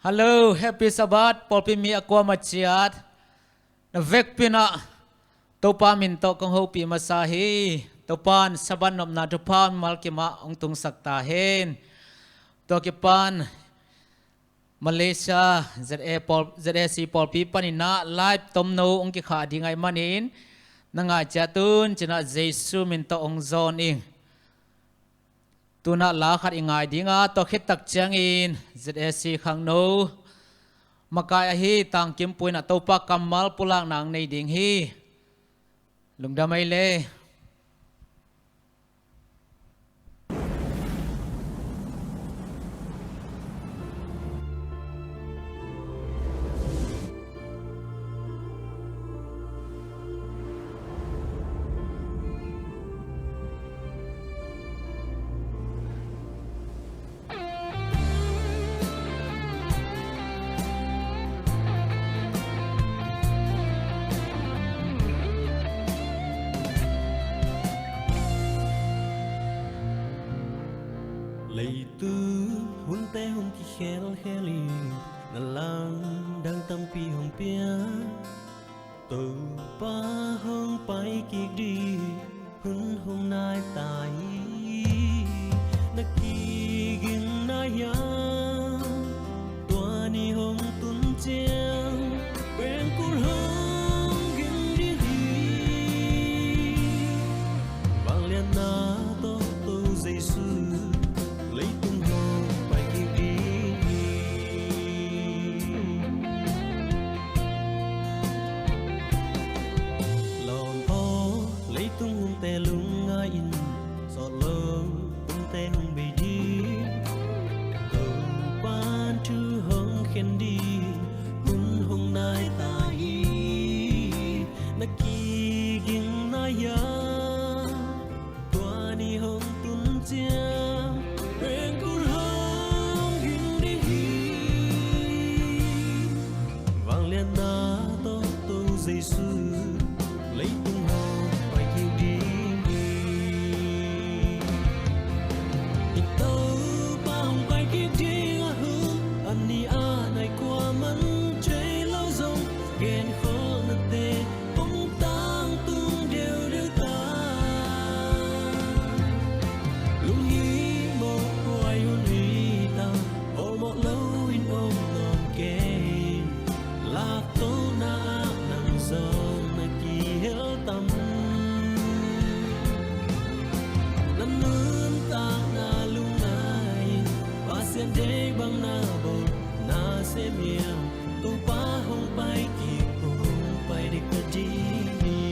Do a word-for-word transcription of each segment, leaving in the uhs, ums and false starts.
Hello, Happy Sabbath, pawlpi mi a kuamah ciat. Na vekpi-in ah Topa min tawh kong hopih masa hi. Topa'n Sabbath nopna thupha mimal kimah hong tungsak ta hen. Tua kipan Malaysia Z A pawl, Z A C pawlpi panin ah live tomno hong kikhah ding ahih manin, na ngai ciat un ci-in ah Jesu min tawh hong zawn ing. Tu-in ah la khat i ngai ding a, tua khit tak ciangin Z A C khangno makai ahi Tangkim Pu in ah Topa kammal pulakna hong nei ding hi. Lungdam ei le. Leitung hunte hong kikhelkhel in, na lamdang tampi hong pia. Topa hong pai kik ding hun hong nai ta hi. Na kigingna hiam? Tua ni hong tun ciang pengkul hong ging ding hi. Vangliatna tawh To Jesu leitung hong pai kik ding hi. Lawm aw, leitung hunte lungngai in, sawt lo hunte hong bei ding. Topa'n thu hong khen ding hun hong nai ta hi. Na kigingna hiam? Tua ni hong tun ciang pengkul hong ging ding hi. Vangliatna tawh To Jesu leitung hong pai kik ding hi. I Topa hong pai kik ding a hun, a ni a nai kuaman thei lo zong, genkholhnate hong tangtung deuhdeuh ta. Lunghimawh huai hun hi ta, awlmawh loin om nawn kei. Laktohna ah nang zong na kihel tam. Na nuntakna lungngai in, Pasian deih bang na bawl, na sem hiam? Topa hong pai kik, hong pai ding ka ding hi.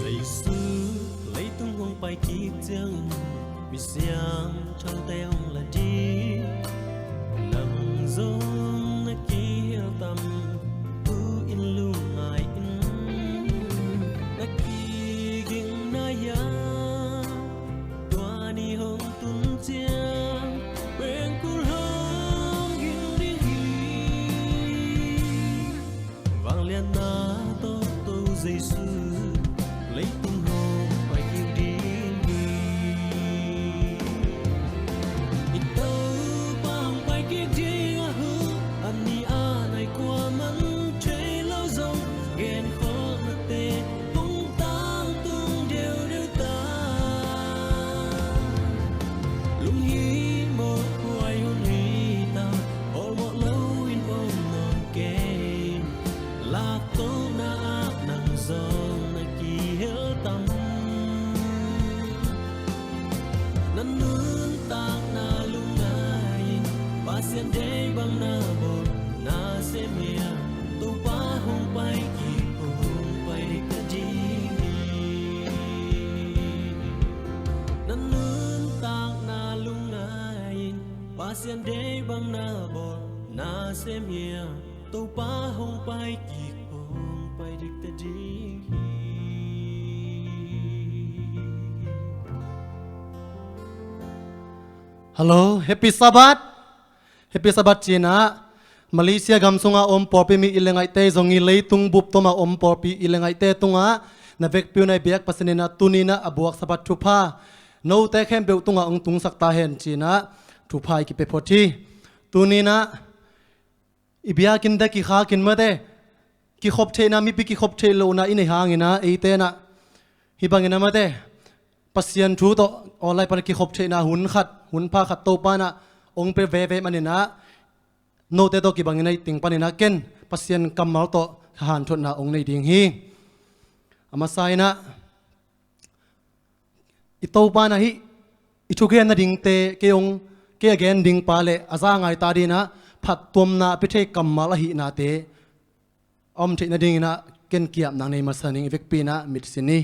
Jesu leitung hong pai kik ciangin, mi siangthote hong la ding. Nang zong na kihel tam, tu-in lungngai in. Na kigingna hiam? Tua ni hong tun ciang pengkul hong ging ding hi. Vangliatna tawh To Jesu leitung hong pai kik ding hi. I Topa hong pai kik ding a hun, a ni a nai kuaman thei lo zong, genkholhnate hong tangtung deuhdeuh ta. Lunghimawh huai hun hi ta, awlmawh loin om nawn kei. Laktohna ah nang zong na kihel tam. Na nuntakna lungngai in, Pasian deih bang na bawl, na sem hiam? Topa hong pai kik, hong pai ding ka ding hi. Na nuntakna lungngai in, Pasian deih bang na bawl, Nasem hiam, Topa hong pai kik, hong pai dikte ding hi. Hello, Happy Sabbath. Happy Sabbath cinah Malaysia gam sunga om pawlpi mi i le ngaihte zong hi, leitung bup toma om pawlpi i le ngaihte tungah na vekpi uh na i biak Pasian inah tuninah a buak Sabbath thupha note khempeuh tungah hong tungsak ta hen cinah thupha i kipia phot hi. Tuninah i biakinn te kikhakin mate, kikhop theihna, mipi kikhop theih lohna i nei hanginah eite inah hih banginah mate, Pasian thu tawh online pana kikhop theihna hun khat, hun pha khat Topa inah hong pia veve maninah note tawh kibanginah i ting paninah ken Pasian kammal tawh hanthotna hong nei ding hi. A masa inah i Topa inah hih i thugen nadingte kei hong, kei a gen ding pa le a za a ngai ta dinginah phattuamna a pia thei kammal ahihnate a om theih nadinginah ken ki-apna nei masa ning. I vekpi inah mitsin ni.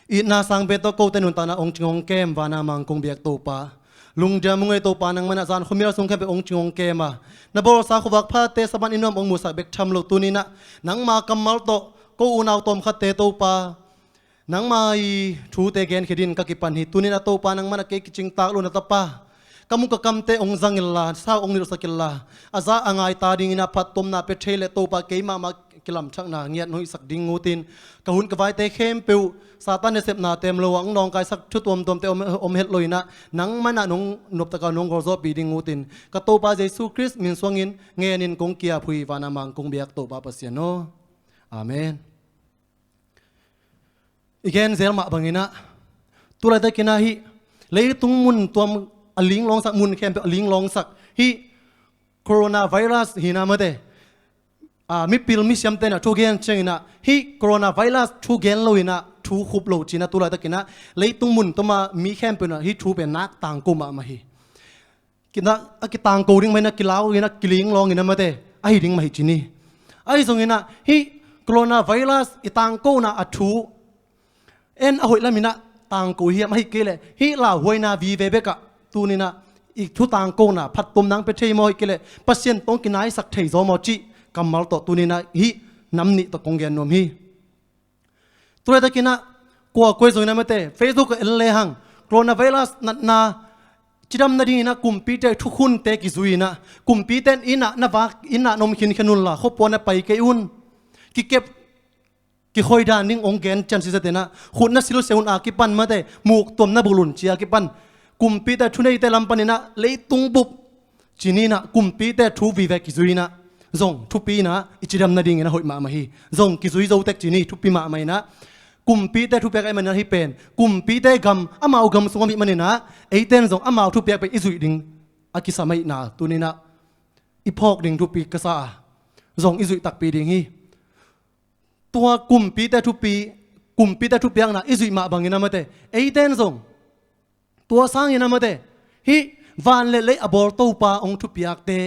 Itna sang pen tawh kote nuntakna hong cing hong kem, vana mang kong biak Topa, lungdiam hong ei Topa, nangmah inah zan khuamial sung khempeuh hong cing hong kem a, na bawlsa khuavak phate Sabbath in nuam hong musak bek tham lo tuninah nangma kammal tawh ko unau tawmkhatte Topa, nangma i thute genkhia dingin ka kipan hi. Tuninah Topa nangmah inah kei kicingtak lo na tapa, ka muk ka kamte hong zang inla, sau hong nilhsak inla, a za a ngai ta dinginah phattuamna pia thei le Topa kei mahmah kilamthakna ngiat hong hihsak ding ngutin, ka hun ka vaite khempeuh Satan nasepna tem lo a hong nawngkaisak thu tuamtuamte om, om het loinah nangmah inah nong noptaka nong gawlzawhpih ding ngutin, ka Topa Jesu Khrist min suangin ngenin kong ki-ap hi, vana mang kong biak Topa Pasian aw. Amen. I gen zel mah banginah tulaitakinah hih leitung mun tuam a linglawngsak, mun khempeuh a linglawngsak hih coronavirus hinah mate, a, mipil misiamte inah thugen cianginah hih coronavirus thugen loinah thu khup lo cinah tulaitakinah leitung mun tuama mi khempeuh inah hih thu pen nak tangko mahmah hi. Kina a kitangko ding mah inah kilau inah kiling lawng inah mate ahi ding mah hi ci ni. Ahi zonginah hih coronavirus i tangkona a thu en a hoih laminah tangko hiam, ahi kei leh hih lauhuaina vive bekah tuninah i thu tangkona phattuamna hong pia thei maw, ahi kei leh Pasian tawh hong kinaisak thei zaw maw cih kammal tawh tuninah hih nam nih tawh kong gen nuam hi. Tulaitakinah kua kua i zonginah mate Facebook ah en lehang coronavirus natna cidam nadinginah kumpite thukhunte kizui inah kumpite in innah na vak, innah na om khinkhian unla khuapuan ah pai kei un, kikep kikhoidan ding hong gen cian sisatinah khut na silsia un a kipan mate, muk tuam na bul un ci a kipan kumpite thuneite lam paninah leitung bup ci ninah kumpite thu vive kizui inah zong thupi inah i cidam nadingin a hoih mahmah hi. Zong kizui zo tek ci ni, thupi mahmah inah kumpite thupiak ahih maninah hih pen kumpite gam, amau gam sung om ahih maninah eite in zong amau thupiak pen i zuih ding a kisam ahihna tuninah i phawk ding thupi ka sa a, zong i zuih takpi ding hi. Tua kumpite thupi, kumpite thupiakna i zuih mah banginah mate, eite in zong tua sanginah mate, hih van le lei a bawl Topa hong thupiakte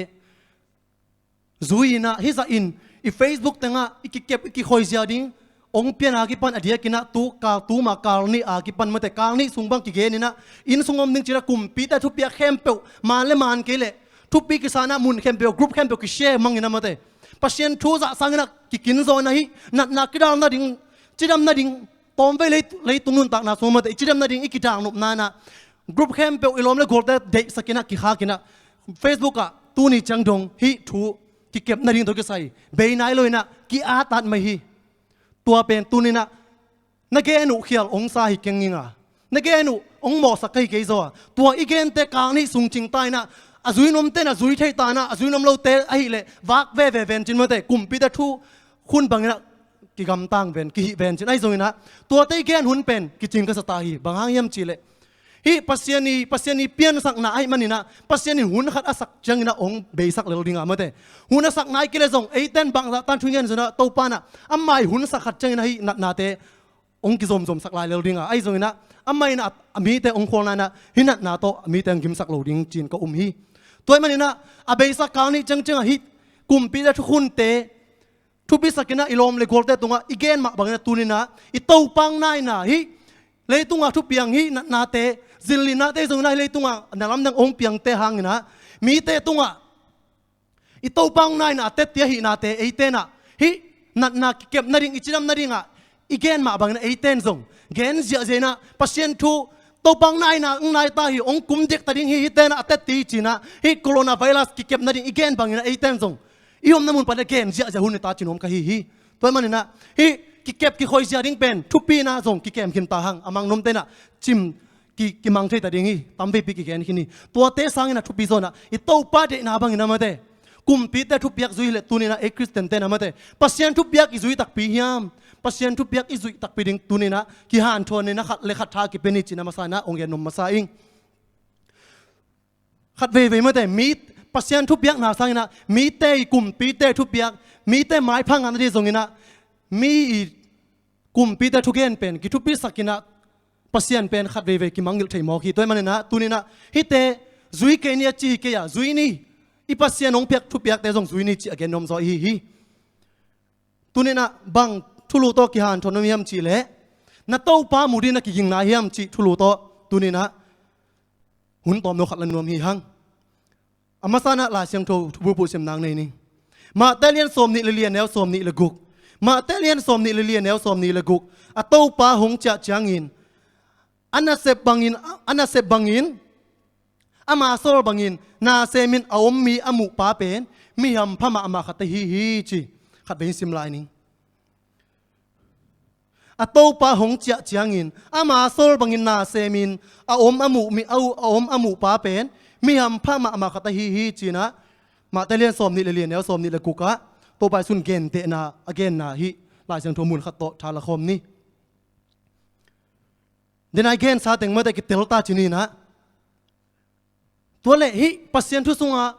zui inah hih zahin i Facebook tengah i kikep i kikhoizia ding hong pian a kipan a diakinah tu kal, tuma kal nih a kipan mate, kal nih sung bang kigen inah inn sung om ding cinah kumpite thupiak khempeuh man le man kei leh thupi kisanah mun khempeuh, group khempeuh kishare manginah mate, Pasian thu zah sanginah kikin zaw inah hih natna kidal nading, cidam nading, tawmvei lei, leitung nuntakna sung mate i cidam nading i kidal nopna inah group khempeuh i lawm le gualte deihsak inah kikhak inah Facebook ah tuni ciang dong hih thu kikep nading tawh kisai bei nai lo inah ki-atat mai hi. Tua pen tuninah na gen uh khial hong sa hi keng inga, na gen uh hong mawhsak ka hi kei zaw a, tua i gente kal nih sung cing ta inah a zui nuamte in a zui thei ta inah a zui nuam lote ahih leh vak veve ven cin mate, kumpite thu khun banginah kigamtang ven, kihih ven cin. Ahi zonginah tuate i gen hun pen kicing ka sa ta hi. Bang hang hiam cih leh hih Pasian i, Pasian i piansakna ahih maninah Pasian in hun khat a sak cianginah hong beisak lel dinga mate, hun a sak nai kei leh zong eite in bangzah tan thu ngen zonginah Topa inah amah i hun sak khat cianginah hih natnate hong kizomzomsak lai lel dinga, ahi zonginah amah inah a mite hong khualna inah hih natna tawh a mite hong gimsak lo ding ci-in ka um hi. Tua ahih maninah a beisak kal nih ciangciangah hih kumpite thukhunte thupisakinah i lawm le gualte tungah i gen mah banginah tuninah i Topa hong naina hih leitungah thupiang hih natnate, zinlinnate, ahi zonginah hih leitungah na lamdang hong piangte hanginah mite tungah I Topa hong na in a tetti ahihnate eite in ah hih natna kikep nading, i cidam nadingah i gen mah bangin ah eite in zong gen ziahziah in ah Pasian thu, Topa hong na in ah hong nai ta hi, hong kum dek ta ding hi, hihte in ah a tetti ci in ah hih coronavirus kikep nading i gen bangin ah eite in zong i omna mun pan ah gen ziahziah hun hi ta ci nuam ka hi hi. Tua ahih manin ah hih kikep kikhoih zia ding pen thupi in ah zong kikem khin ta hang, a mang nuamte in ah cim ki, kimang thei ta ding hi, tamveipi kigen khin hi. Tuate sangin ah thupi zaw in ah i Topa deihna bangin ah mate, kumpite thupiak zui hi leh tuni in ah ei Khristiante in ah mate, Pasian thupiak i zui takpi hiam? Pasian thupiak i zuih takpi ding tuni in ah kihanthawn in ah khat le khat tha kipia ni ci in ah masa in ah hong gen nuam masa ing. Khat veivei mate, mi, Pasian thupiakna sangin ah mite i kumpite thupiak, mite maipha ngah nading zongin ah mi i kumpite thugen pen kithupisak in ah Pasian pen khat veivei kimangngilh thei mawk hi. Tua ahih manin ah tuni in ah hihte zui kei ni a ci hi kei a, zui ni, i Pasian hong piak thupiakte zong zui ni ci a gen nuam zaw i hi hi. Tuni in ah bang thulu tawh kihanthawn nuam hiam cih leh na Topa mu ding na kiging nai hiam cih thulu tawh tuni in ah hun tawmno khat la nuam hi hang. A masa in ah Lai Siangtho thubu puhsim nang nei ning. Matthai lian sawmnih le li, a neu sawmnih le guk. Matthai lian sawmnih le li, a neu sawmnih le guk. A Topa hong ciah ciangin a nasep bangin, a nasep bangin, ama sawl bangin na semin a om mi a muhpa pen mi hampha mahmah khat ahi hi ci. Khat vei in sim lai ning. A Topa hong ciah ciangin ama sawl bangin na semin a om a muh mi, a, a om a muhpa pen mi hampha mahmah khat ahi hi ci in ah Matthai lian sawmnih le li, a neu sawmnih le guk ah Topa Jesu'n gentehna a genna hih Lai Siangtho mun khat tawh tha la khawm ni. Denai gensa teng mate kitel ta ci ni in ah. Tua leh hih Pasian thu sungah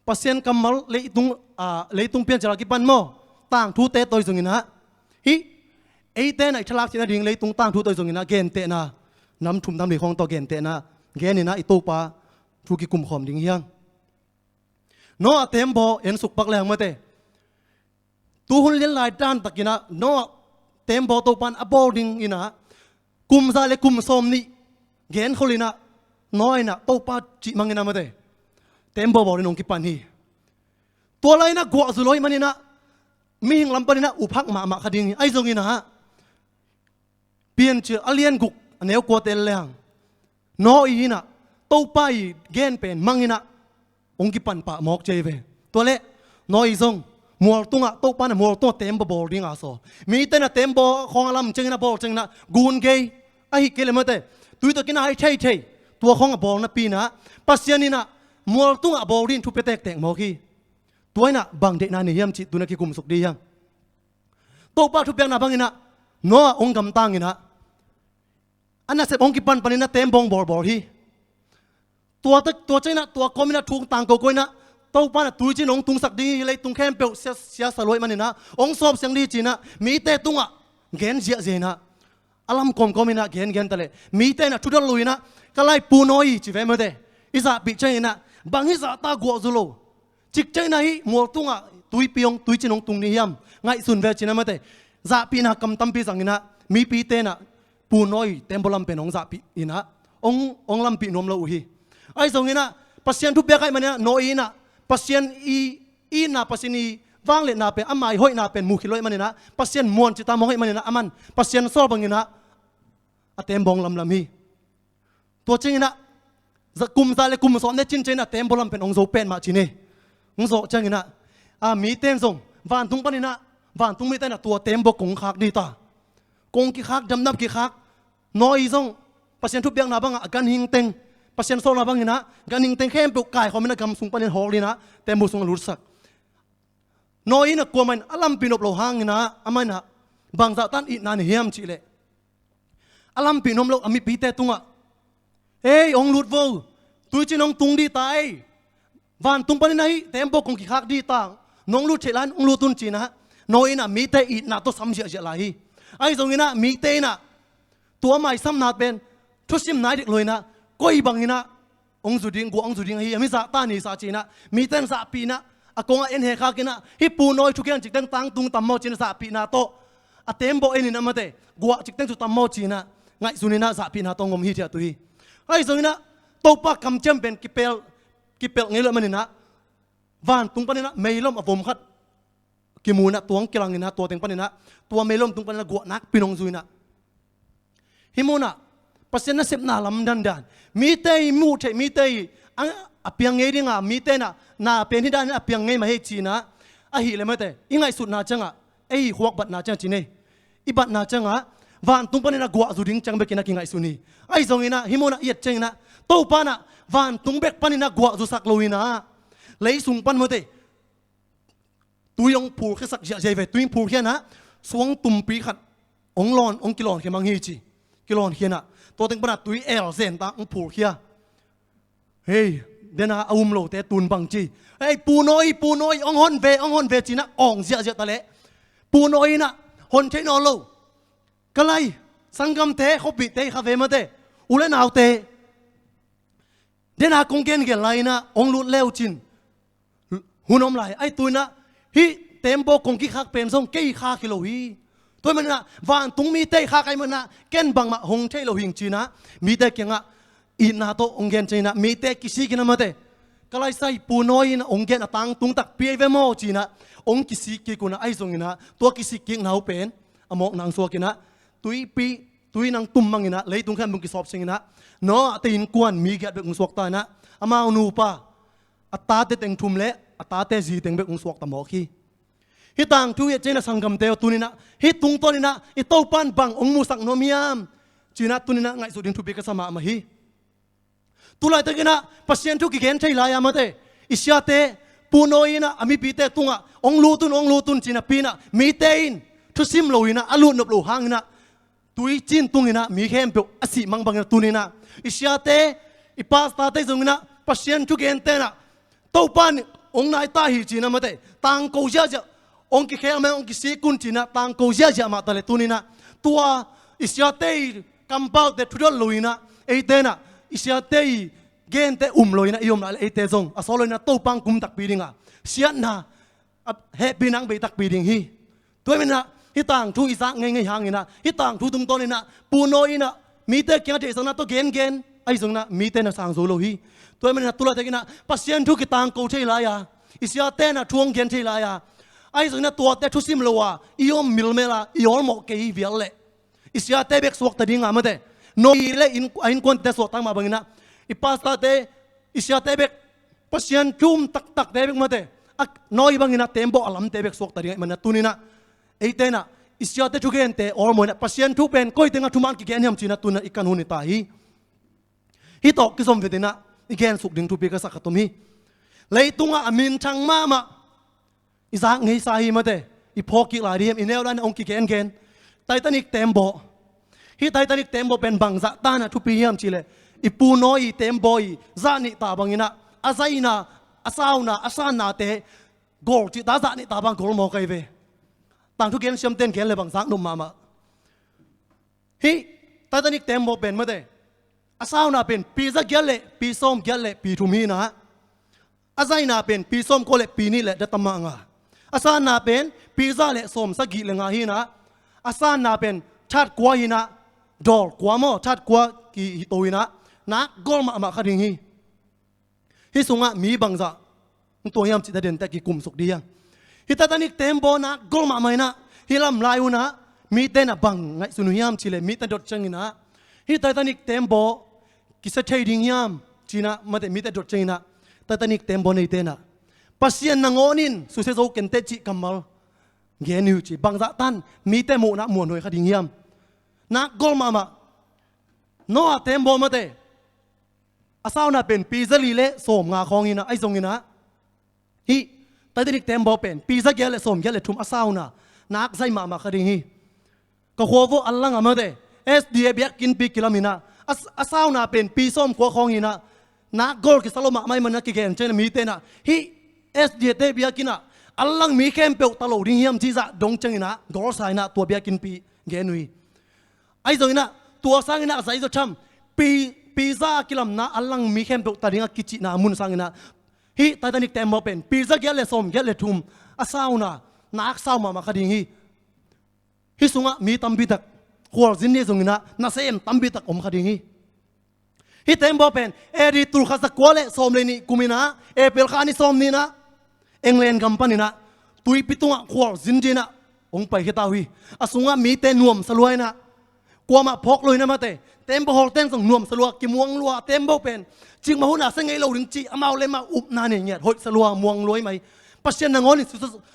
Pasian kammal leitung, ah, leitung piancil a kipan maw, tangthute tawh zongin ah hih eite in ah i thalak cihna ding leitung tangthu tawh zongin ah gentehna nam thum nam li khawng tawh gentehna gen in ah i Topa thu kikum khawm ding hi hang. Noah tembaw en suk pak leng mate, tu hun lian lai dan takin ah Noah tembaw Topa'n a bawl dingin ah kum za le kum sawmnih genkhol in ah Noah in ah Topa cih mang in ah mate tembaw bawl in hong kipan hi. Tua lai in ah guah zu lo ahih manin ah mihing lam panin ah uphak mahmah kha ding hi. Ahi zongin ah Piancil a lian guk a neu kuate en leng Noah in ah Topa i gen pen mang in ah hong kipan pah mawk ci hi ve. Tua leh Noah zong mual tungah, Topa in ah mual tungah tembaw bawl ding a sawl. Mite in ah tembaw khawng a lam ciangin ah bawl ciangin ah gun gei, ahih kei leh mate tui tawh kinai thei thei, tua khawng a bawl napi in ah Pasian in ah mual tungah bawl ding thupia tektek mawk hi. Tua in ah bang deihna nei hiam cih tu in ah kikum suk ding hi hang. Topa thupiakna bangin ah Noah hong gamtang in ah a nasep hong kipan panin ah tembaw hong bawlbawl hi. Tua tak, tua ciangin ah tua kawmin ah thu tangko ko in ah Topa in ah tuicin hong tungsak ding hi, leitung khempeuh sia, siasa lo ahih manin ah hong sawp siang ding hi ci in ah mite tungah gen ziahziah in ah a lam kawmkawm in ah gengen ta leh mite in ah thudon lo in ah ka lai Pu Noah ci ve mate, i zahpih ciangin ah bang hih zahta guah zu lo. Cikcek in ah hih mual tungah tuipi hong, tuicin hong tung ni hiam? Ngaihsun ve ci in ah mate zahpihna kam tampi zang in ah mipite in ah Pu Noah tembaw lam pen hong zahpih in ah hong, hong lampih nuam lo uh hi. Ahi zongin ah Pasian thupiak ahih manin ah Noah in ah Pasian i itna, Pasian i vangliatna pen, ama i hoihna pen mukhia lo ahih manin ah Pasian muan ci ta mawk ahih manin ah aman Pasian sawl bangin ah a tembaw hong lamlam hi. Tua ciangin ah za, kum za le kum sawm ne cin ciangin ah tembaw lam pen hong zo petmah ci ni. Hong zawh ciangin ah a mite in zong vantung panin ah vantung mite in ah tua tembaw kong khak ding ta, kong kikhak, damdam kikhak. Noah zong Pasian thupiakna bangah a ganhing teng, Pasian sawlna bangin ah ganhing teng khempeuh kaikhawm in ah gam sung panin hawl in ah tembaw sungah lutsak. Noah in ah kuamah in a lampih nop lo hangin ah amah in ah bangzah tan itna nei hiam cih leh a lampih nuam lo a mipite tungah, ei, hong lut vo, tuicin hong tung ding ta ei, vantung panin ah hih tembaw kong kikhak ding ta, nong lut theih lai-in hong lut un ci in ah Noah in ah mite itna tawh sam ziahziah lai hi. Ahi zongin ah mite in ah tua maisamna pen thusim nai dek lo in ah koi bangin ah hong zu ding, guah hong zu ding ahi hiam, hih zahta nei sa ci in ah mite in zahpihna a kongah en hekhak in ah hih Pu Noah thugen cikteng tangtung tam maw ci in ah zahpihna tawh a tembaw en in ah mate guah cikteng cu tam maw ci in ah ngaihsun in ah zahpihna tawh hong om hithiat uh hi. Ahi zongin ah Topa kamciam pen kipel, kipelh ngei lo ahih manin ah vantung paninah meilom a vom khat kimu inah, tua hong kilang inah, tua teng paninah, tua meilom tung paninah guah nakpi in hong zu inah, hih munah Pasian nasepna lam dandan, mite i muh theih, mite i a, a piang ngei dinga, mite inah na pen hih danin a piang ngei mah hi cinah, ahih leh mate, i ngaihsutna ciangah, ei khuak batna ciangah ci nei, i batna ciangah vantung paninah guah zu ding ciang bekinah kingaihsun hi. Ahi zonginah hih munah i et cianginah Topa inah vantung bek paninah guah zusak lo inah, lei sung pan mate, tui hong phulkhiasak ziahziah hi ve. Tui hong phulkhia inah suang tumpi khat hong lawn, hong kilawnkhia mang hi ci. Kilawnkhia inah tua teng panah tui el zen ta hong phulkhia. Hei, dena a um lote tun bang ci. Hei, Pu Nawi, Pu Nawi, hong hon ve, hong hon ve cinah awng ziahziah ta leh Pu Nawi inah hon thei nawn lo. Ka lai, sanggamte, khuapihte hi kha ve mate, u le naute, dena kong gengen lai inah hong lut leu cin hun om lai. Ahi tuinah hih tembaw kong kikhak pen zong kei khak hi lo hi. Tua hi maninah vantung mite i khak ahi maninah ken bangmah hong thei lo hing cinah mite kiangah itna tawh hong gen cianginah mite kisik inah mate, ka laisai, Pu Nawi inah hong gen a tangtung takpi ahi ve maw cinah hong kisik kik unah, ahi zonginah tua kisik kikna uh pen a mawkna hong suak inah tuipi, tui nang tum manginah leitung khempeuh hong kisawp singinah Noah te innkuan mi giat bek hong suakta inah amau nupa, a tate teng thum le a tate zi teng bek hong suakta mawk hi. Hih tangthu i et cianginah sanggamte aw, tuninah hih tungtawninah i Topa in bang hong musak nuam hiam cinah tuninah ngaihsut ding thupi ka sa mahmah hi. Tulaitakinah Pasian thu kigen thei lai-a mate, i siate, Pu Nawi inah a mipite tungah hong lut un, hong lut un cinah pi inah mite in thusim lo inah a lutnop lo hanginah tui cin tunginah mi khempeuh a sih mang banginah tuninah i siate, i pastorte zonginah Pasian thugente inah Topa in hong naita hi cinah mate, tangko ziahziah, hong kikhel mai, hong kisik un cinah tangko ziahziah mah ta leh tuninah tua i siate i kampaute thudot lo inah eite inah i siate i gente um lo inah i om lai leh eite zong a sawt lo inah Topa hong kum takpi dinga siatna a hehpihna hong bei takpi ding hi. Tua hi maninah hih tangthu i zak ngeingei hanginah hih tangthu tungtawninah Pu Nawi inah mite kiangah deihsakna tawh gengen ahi zonginah mite na sang zo lo hi. Tua hi maninah tulaitakinah Pasian thu kitangko thei lai-a, i siate inah thu hong gen thei lai-a, ahi zonginah tuate thusim lo a i om milmel a i awlmawh kei hi vial leh i siate bek suakta dinga mate, Nawi le inn, a innkuante suakta mah banginah i pastorte, i siate bek, Pasian thu um taktakte bek mate, a Nawi banginah tembaw a lamte bek suakta ding ahi maninah tuninah eite inah i siate thugente awlmawh inah Pasian thu pen koi tengah thuman kigen hiam cinah tuninah i kan hun hi ta hi. Hih tawh kizom vetinah i gensuk ding thupi ka sa khat om hi. Leitungah a minthang mahmah i zak ngeisa hi mate, i phawk kik lai ding hiam, i neu lai-in hong kigengen Titanic tembaw. Hih Titanic tembaw pen bangzah tanah thupi hiam cihleh i Pu Nawi i tembaw i zah nih ta banginah a zaina, a sauna, a sannate gol cihta zah nih ta bang gol mawk ahi ve. Tangthu gensiamte in gen le bangzah nop mahmah. Hih Titanic tembaw pen mate, a sauna pen pi za giat le pi sawm giat le pi thum hinah, a zaina pen pi sawm kua le pi nih le datama nga. A sanna pen pi za le sawm sagih le nga hinah, a sanna pen that kua hinah, dawl kua maw, that kua kihito hinah, nak gol mahmah kha ding hi. Hih sungah mi bangzah hong tua hiam cih ta dente kikumsuk dih hiam. Hih Titanic tembaw nak gol mahmah inah, hih lam lai unah mite na bang ngaihsun uh hiam cihleh mite dot cianginah hih Titanic tembaw kisia thei ding hiam cinah mate, mite dot cianginah Titanic tembaw neite inah Pasian nangawn in susia zo kenteh cih kammal gen uh ci. Bangzah tan mite muhnah muanhuai kha ding hiam. Nak gol mahmah. Noah tembaw mate, a sauna pen pi za li le sawm nga khawng hinah, ahi zonginah hih Titanic tembaw pen pi za giat le sawm giat le thum a sauna nak zai mahmah kha ding hi. Ka khua vuah a langah mate, S D A biakinnpi kilam hinah, a, a sauna pen pi sawm kua khawng hinah, nak gol kisa lo mahmah hi manah kigen cianginah mite inah hih S D A te biakinnah a lang mi khempeuh ta lo ding hiam cih zah dong cianginah golsa inah tua biakinnpi gen uh hi. Ahi zonginah tua sanginah a zai zaw tham, pi, pi za a kilamna a lang mi khempeuh ta ding a kicihna mun sanginah hih Titanic tembaw pen pi za giat le sawm giat le thum a sauna nak sau mahmah kha ding hi. Hih sungah mi tampitak khualzin ni zonginah nasem tampitak om kha ding hi. Hih tembaw pen A D tulkhat zakua le sawm le nih kuminah April kha ni sawm ninah England gam paninah tuipi tungah khual zin dinah hong paikhia ta uh hi. A sungah mite nuamsa lua inah kuamah phawk lo inah mate, tembaw hawlten zong nuamsa lua, kimuang lua, tembaw pen cikmah hunah sia ngei lo ding cih amau le amau upna nei ngiat, hoihsa lua, muang lua i mai. Pasian nangawn in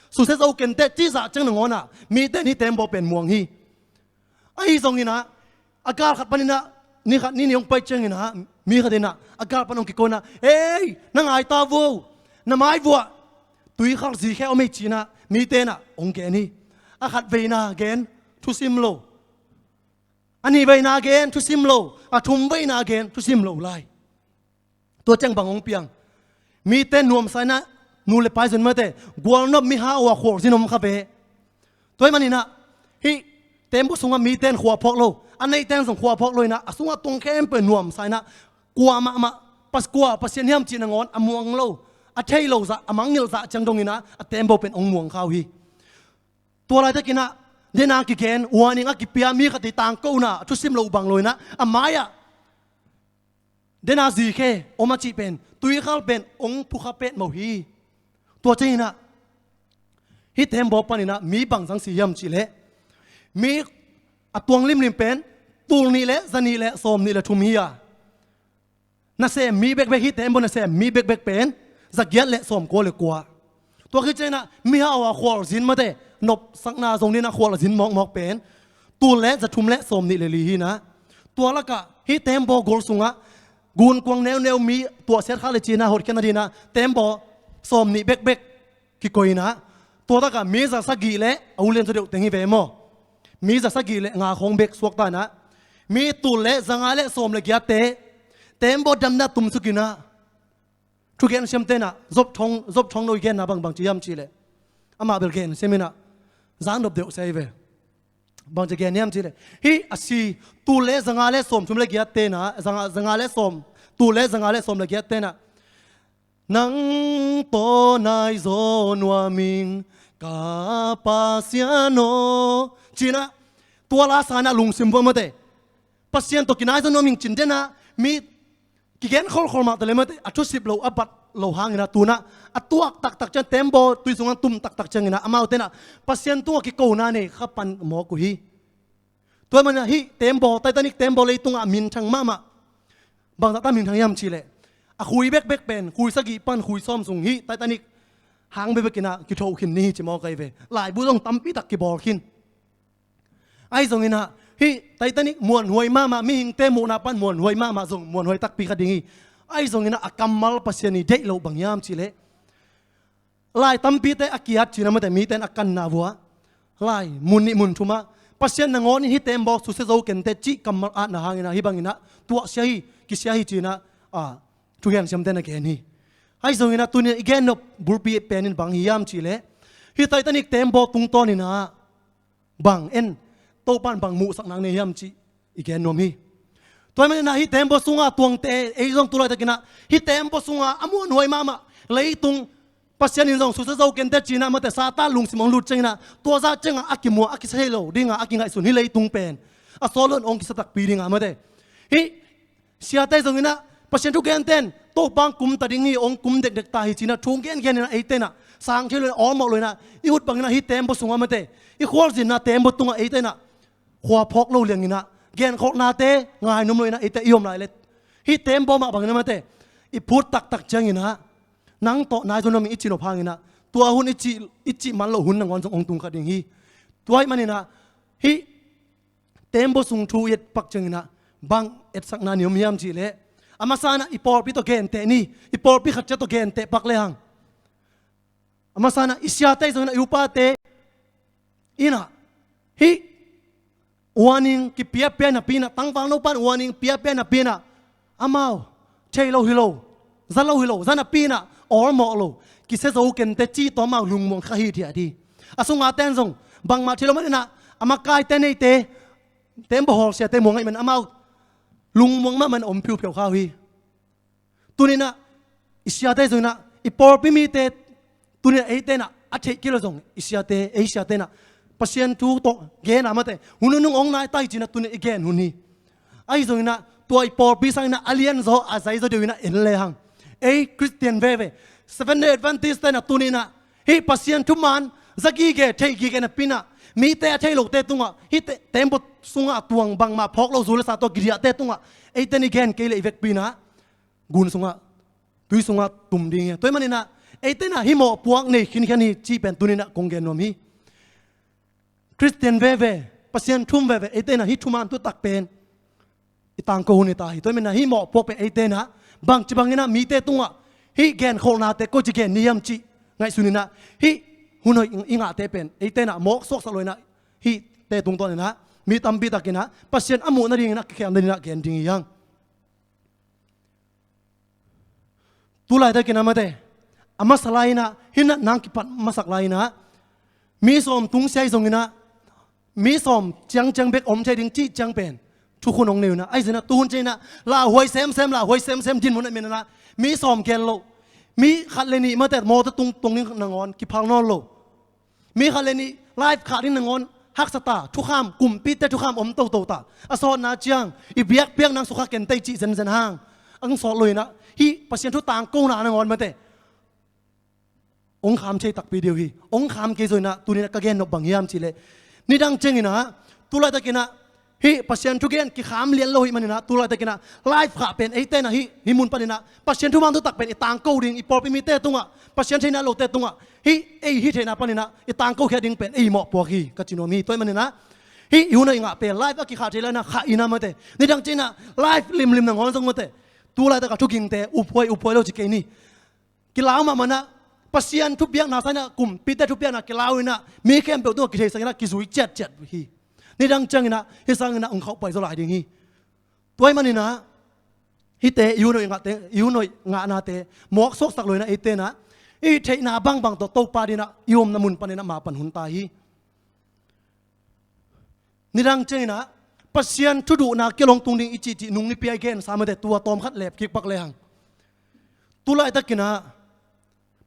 susia zo kenteh cih zah ciang nangawnah mite in hih tembaw pen muang hi. Ahi zonginah a gal khat paninah ni khat ni ni hong pai cianginah mi khat inah a gal pan hong kiko inah, "Ei, na ngai ta vo, na mai vuah, tuikhal zikhe om ei," cinah mite inah hong gen hi. A khat veina gen, thusim lo. A nih veina gen, thusim lo. A thum veina gen, thusim lo lai. Tua ciang bang hong piang? Mite nuamsa inah nu le pa i zon mate, gualnop mihau a khualzin om kha ve. Tua ahih maninah hih tembaw sungah mite in khua phawk lo, a neihte in zong khua phawk lo inah a sungah tung khempeuh nuamsa inah kua mahmah, pas kua Pasian hiam cih nangawn a muang lo, a thei lo zah, a mangngilh zah ciang donginah a tembaw pen hong muang kha uh hi. Tua laitakinah dena kigen, warning a kipia mi khat i tangkona a thusim lo bang lo inah a mai-ah dena zikhe om a cih pen, tuikhal pen hong phukha petmah uh hi. Tua cianginah hih tembaw paninah mi bang zang si hiam cihleh, mi a tuang limlim pen tul nih le za nih le sawm nih le thum hi a, nasem mi bekbek, hih tembaw nasem mi bekbek pen za giat le sawm kua le kua. Tua khit cianginah mihau a khualzin mate, nopsakna zong dinah khualzin mawkmawk pen tul le za thum le sawm nih le li hi inah. Tua lakah hih tembaw gol sungah gunkuang neuneu mi tuahsiat kha le cinah hotkhiatna dinah tembaw sawm nih bekbek kikoih inah, tua takah mi za sagih le a ulian zaw deuh teng hi ve maw? Mi za sagih le nga khawng bek suakta inah, mi tul le za nga le sawm le giatte tembaw damna tumsuk inah, thugen siamte inah Job thong, Job thong no i genna bangbang ci hiam cihleh, amah bel gen siam inah zang dop deuh sia hi ve. Bang ci gen hiam cihleh, hih a si tul le za nga le sawm thum le giatte inah, za nga, za nga le sawm, tul le za nga le sawm le giatte inah, "Nang tawh naizaw nuam ing ka Pasian aw," cinah tua la sanah lungsim vua mate, Pasian tawh kinaizaw nuam ing cin denah mi kigen kholkhol mah ta le mate, a thusip lo, a bat lo hanginah tunah a tuak taktak ciang, tembaw tui sungah tum taktak cianginah amaute inah Pasian tungah kikona nei kha pan mawk uh hi. Tua ahih maninah hih tembaw, Titanic tembaw leitungah a minthang mahmah. Bangzahta minthang hiam cihleh, a khui bekbek pen khui sagih pan khui sawm sung hih Titanic hang bekbek inah kithoh khin ni hi ci mawk ahi ve. Laibu zong tampitak kibawl khin. Ahi zonginah hih Titanic muanhuai mahmah, mihingte muhna pan muanhuai mahmah zong muanhuai takpi kha ding hi. Ahi zonginah a kammal Pasian i deih loh bang hiam cihleh, lai tampite a kiat cinah mate, mite in a kanna vua, lai mun nih mun thumah Pasian nangawn in hih tembaw susia zo kenteh cih kammal atna hanginah hih banginah tuahsia hi, kisia hi cinah, a, thugen siamte in a gen hi. Ahi zonginah tuninah i gennop bulpi pen in bang hi hiam cihleh, hih Titanic tembaw tungtawninah bang en Topa in bang muhsak nang nei hiam cih i gen nuam hi. Tua ahih maninah hih tembaw sunga tuangte, ei zong tu laitakinah hih tembaw sunga a muanhuai mahmah leitung Pasian in zong susia zo kenteh cinah mate, Satan lungsim hong lut cianginah tua zah ciangah a kimuang, a kisa thei lo dinga a kingaihsun hih leitung pen a sawt loin hong kisa takpi dinga mate, hih siate zonginah Pasian thugente in Topa hong kum ta ding hi, hong kum dekdek ta hi cinah thu gengen inah eite inah sang thei lo inah awlmawh lo inah i ut banginah hih tembaw sungah mate, i khualzinna tembaw tungah eite inah khua phawk lo lianginah genkholhnate ngainuam lo inah eite i om lai le hih tembaw mah banginah mate, i phut taktak cianginah nang tawh naizaw nuam ing i ci nop hanginah tua hun i cih, i cih man loh hun nangawn zong hong tung kha ding hi. Tua ahih maninah hih tembaw sung thu i et pak cianginah bang etsakna ni om hiam cihleh, a masa inah i pawlpi tawh genteh ni, i pawlpi khat ciat tawh genteh pak lehang, a masa inah i siate zonginah i upate inah hih warning kipiapia napi inah, tangvalno pan warning piapia napi inah amau thei lo hi lo, za lo hi lo, za napi inah awlmawh lo, kisia zo kenteh cih tawh amau lungmuang kha hithiat hi. A sungate in zong bangmah thei lo maninah a makaite neite, tembaw hawlsiate muang ahih manin amau lungmuang mahmah in om phiupheuh kha uh hi. Tuninah i siate zonginah i pawlpi mite, tuninah eite inah a theih kei lo zong i siate, ei siate inah Pasian thu tawh gena mate, hun nunung hong nai ta hi cinah tuninah i gen hun hi. Ahi zonginah tua i pawlpi sanginah a lianzaw a zaizaw deuh inah en lehang, ei Khristian veve, Seventh Day Adventist te inah tuninah Hih Pasian thuman za gige, thei gige napi-in ah, mite a thei lote tungah, hih te-, tembaw sungah a tuang bangmah phawk lo, zu le sa tawh kidiahte tungah eite in i gen kei leh i vekpi in ah gun sungah, tui sungah tum ding hi. Tua ahih manin ah eite in ah hih mawhpuak nei khinkhian hi cih pen tuni-in ah kong gen nuam hi. Khristian veve, Pasian thu-um veve eite in ah hih thuman thutak pen i tangko hun hi ta hi. Tua ahih manin ah hih mawhpuak pen eite in ah bangci bangin ah mite tungah hih genkholhnate koici gen ni hiam cih ngaihsun in ah, hih hun hoih i ngahte pen eite in ah mawk suaksak lo-in ah, hihte tungtawn in ah mi tampi takin ah Pasian a muh nadingin ah, a kikhel nadingin ah gen ding hi hang. Tu laitakin ah mate, a masa lai-in ah, hih natna kipat masak lai-in ah, mi sawm tungsiah zongin ah, mi sawm ciangciang bek om thei ding cih ciang pen thukhun hong nei un ah, ahi zongin ah tuhun ciangin ah lauhuai semsem, lauhuai semsem, dinmun ah, min ah, mi sawm gel lo, mi khat le nih mate mawtaw tung, tung ding nangawn kiphal nawn lo. Mi khat le nih live khah ding nangawn haksa ta, thukham, kumpite thukham om toto ta. A sawtna ciang i biakpiak nang sukha kei inteh cih zenzen hang ang sawt lo-in ah, hih Pasian thu tangkona nangawn mate hong kham thei takpi ding uh hi. Hong kham kei zongin ah tuni-in ah ka gen nop bang hiam cih leh, nidang ciangin ah, tu laitakin ah hih Pasian thugen kikham lian lo ahih manin ah, tu laitakin ah live khah pen eite in ah hih, hih mun panin ah Pasian thuman thutak pen i tangko ding, i pawlpi mite tungah, Pasian theihna lote tungah, hih ei hih theihna panin ah i tangko khia ding pen ei mawhpuak hi ka ci nuam hi. Tua ahih manin ah hih i hun hoih i ngah pen live a kikhah thei lai-in ah khah in ah mate, nidang ciangin ah live limlim nangawn zong mate, tu laitak a thugingte uphuai, uphuai lo ci kei ni. Kilau mahmah in ah, Pasian thupiakna sangin ah, kumpite thupiakna kilau in ah, mi khempeuh tungah kitheihsak in ah kizui ciatciat hi. Nidang ciangin ah hih sangin ah hong khauhpai zaw lai ding hi. Tua ahih manin ah hihte i hun hoih ngahnate, i hun hoih ngahnate mawk suaksak lo-in ah eite in ah i theihna bangbang tawh Topa adingin ah i omna mun panin ah mapan hun ta hi. Nidang ciangin ah Pasian thuduhna kiang hong tung ding i cihcih nung nipi-a i gensa mate, tua tawmkhat lep kik pak lehang, tu laitakin ah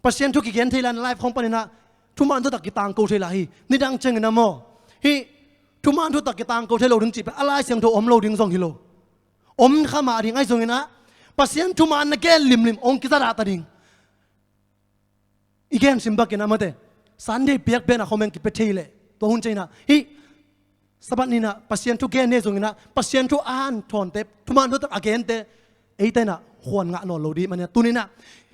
Pasian thu kigen thei lai-in live khawng panin ah thuman thutak kitangko thei lai hi. Nidang ciangin ah maw, hih thuman thutak kitangko thei lo ding cih pen a Lai Siangtho om lo ding zong hi lo. Om kha mah ding, ahi zongin ah Pasian thuman na gen limlim hong kizadah ta ding. I gen sim bek in ah mate, Sunday piakpiakna khawng bek kipia thei leh, tua hun ciangin ah hih Sabbath ni-in ah Pasian thu gen ni zongin ah, Pasian thu a hanthawnte, thuman thutak a gente eite in ah khuan ngah nawn lo ding ahih manin ah, tuni-in ah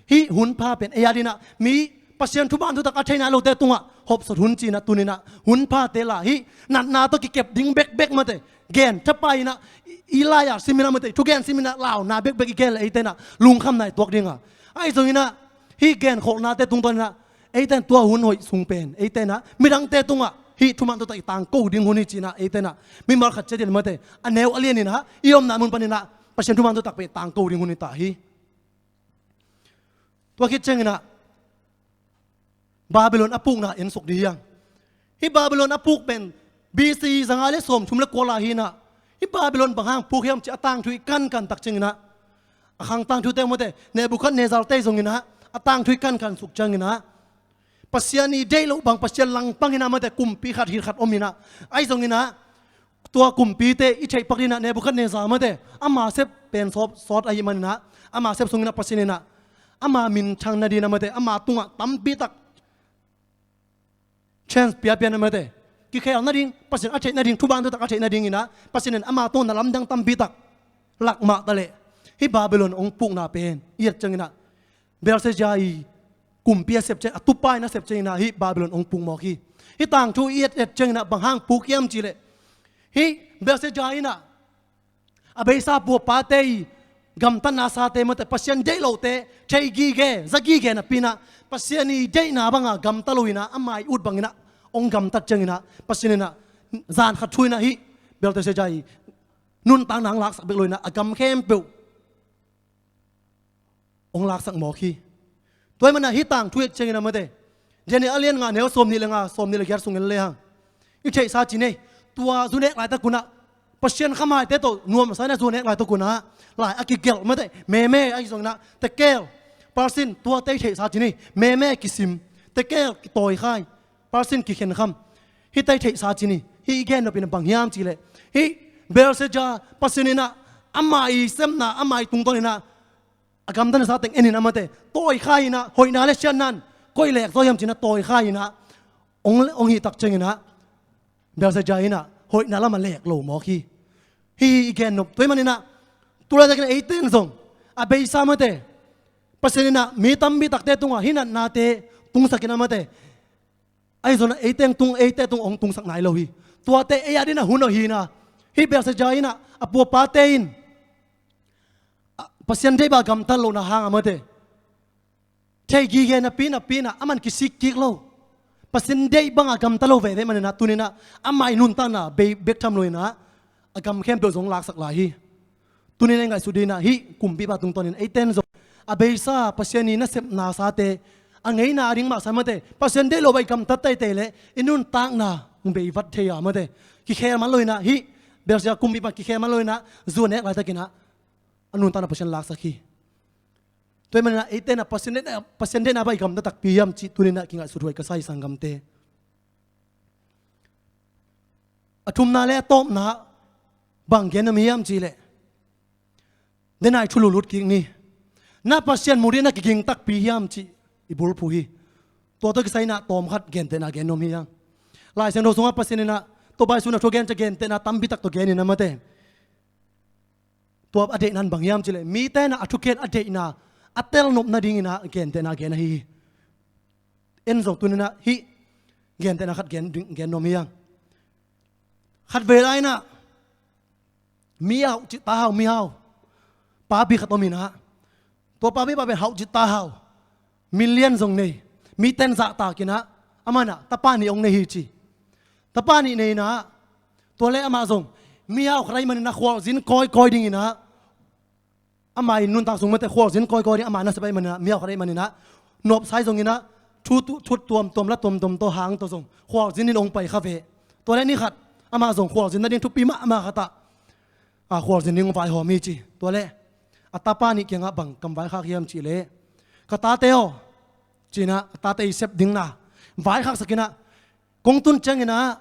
hih hunpha pen ei adingin ah mi Pasian thuman thutak a theihna lote tungah hopsot hun ci-in ah, tuni-in ah hunphate la, hih natna tawh kikep ding bekbek mate, gen thapai in ah, i, i lai-ah simin ah mate, thugen simin ah launa bekbek i gen leh eite in ah lungkhamna i tuak ding a, ahi zongin ah hih genkholhnate tungtawn in ah eite in tua hun hoih sung pen eite in ah midangte tungah hih thuman thutak i tangko ding hun hi ci-in ah, eite in ah mimal khat ciat in mate, a neu a lian in ah i omna mun panin ah Pasian thuman thutak pen i tangko ding hun hi ta hi. Tua khit ciangin ah Babylon a pukna ensuk ding hi hang. Hih Babylon a puk pen B C zanga le sawmthum le kua lai hi-in ah, hih Babylon bang hang puk hiam cih a tangthu i kankan tak ciangin ah, a khang tangthute mate, Nebuchadnezzar-te zongin ah a tangthu i kankan suk ciangin ah, Pasian i deih loh bang, Pasian langpang in ah mate, kumpi khat hit khat om in ah, ahi zongin ah tua kumpite i theih pak dingin ah Nebuchadnezzar mate, ama sep pen sawt, sawt ahih manin ah, ama sep sungin ah Pasian in ah ama minthang nadingin ah mate, ama tungah tampi tak chance piapia in ah mate, kikhel nading, Pasian a theih nading, thuman thutak a theih nadingin ah Pasian in ama tungah na lamdang tampi tak lak mah ta leh, hih Babylon hong pukna pen i et ciangin ah Belshazzar i kumpi a sep ciang, a tupa in a sep ciangin ah hih Babylon hong puk mawk hi. Hih tangthu i et et ciangin ah bang hang puk hiam cih leh, hih Belshazzar in ah a beisa puapate i gamtatna sate mate, Pasian deih lohte, thei gige, za gige napi-in ah, Pasian i deihna banga gamta lo-in ah, ama i ut bangin ah hong gamtat ciangin ah, Pasian in ah zan khat thu-in ah hih Belshazzar i nuntakna hong laksak bek lo-in ah, a gam khempeuh hong laksak mawk hi. Tua ahih manin ah hih tangthu i et ciangin ah mate, Daniel a lian nga, neu sawmnih le nga, sawmnih le giat sung en lehang, i theihsa ci ni. Tua zu nek laitak un ah, Pasian khamaite tawh nuamsa-in ah zu nek laitak un ah, lai a kigelh mate, meme ahi zongin ah, tekel, parsin, tuate i theihsa ci ni. Meme kisim, tekel kitawikhai, parsin kikhenkham. Hihte i theihsa ci ni. Hih i gen nop in ah bang hiam cih leh, hih Belshazzar, Pasian in ah ama i sepna, ama i tungtawn in ah a gamtatna sa teng en in ah mate, tawikhai in ah, hoihna le siatna in koi lek zaw hiam ci-in ah tawi kha in ah, hong, hong hih tak ciangin ah Belshazzar in ah hoihna lamah lek lo mawk hi. Hih i gen nop tua ahih manin ah, tu laitakin eite in zong a beisa mate, Pasian in ah mi tampi takte tungah hih natnate tungsak in ah mate, ahi zongin ah eite tung, eite tung hong tungsak nai lo hi. Tuate ei adingin ah hun ahi in ah, hih Belshazzar in ah, a pu a pate in, a, Pasian deih bang a gamtat lohna hang a mate, thei gige napi napi in ah aman kisik kik lo. Pasian deih bang a gamta lo veve ahih manin ah tuni in ah ama i nuntakna bei bek tham lo in ah a gam khempeuh zong laksak lai hi. Tuni in ah i ngaihsut ding in ah hih kumpipa tungtawnin eite in zong a beisa Pasian i nasepna sate, a ngeina a ding mah sa mate, Pasian deih lo bang i gamtat teitei leh i nuntakna hong bei vat thei a mate, kikhel man lo in ah, hih Belshazzar kumpipa kikhel man lo in ah zu a nek laitakin ah a nuntakna Pasian laksak hi. Tua ahih manin ah eite in ah Pasian deihna, Pasian deihna bang i gamta takpi hiam cih tuni in ah kingaihsut huai ka sa hi sanggamte. A thumna le a tawpna bang gen nuam hiam cih leh, den a i thulu lut kik ni. Na Pasian muh ding na kiging takpi hiam cih i bulphuh hi. Tua tawh kisai in ah tawm khat gentehna gen nuam hi hang. Lai Siangtho sungah Pasian in ah Topa Jesu in ah thu a gen ciang gentehna tampi tak tawh gen in ah mate, tua a deihna in bang hiam cih leh mite in ah a thukhen a deihna a telnop nadingin ah gentehna gen ahi hi. En zong tuni in ah hih gentehna khat gen, gen nuam hi hang. Khatvei lai in ah mihau, cih, tahau mihau papi khat om in ah, tua papipa pen hau, cih, tahau million zong nei, mite in zahtak in ah, aman ah tapa nih hong nei hi ci. Tapa nih nei in ah, tua leh amah zong mihau khat ahih manin ah khualzin kawikawi dingin ah, ama i nuntak sung mate khualzin kawikawi ding ama nasep ahih manin ah, mihau khat ahih manin ah, nopsa hi zongin ah, thu, thu, thu tuamtuam, la tuamtuam tawh, hang tawh zong khualzin in hong pai kha ve. Tua leh ni khat amah zong khualzin nading thupi mahmah khat ah, a, khualzin ding hong vaihawm hi ci. Tua leh a tapa nih kiangah bang kam vaikhak hiam cih leh, ka tate aw, ci-in ah a tate i sep ding na vaikhaksak in ah, kong tun ciangin ah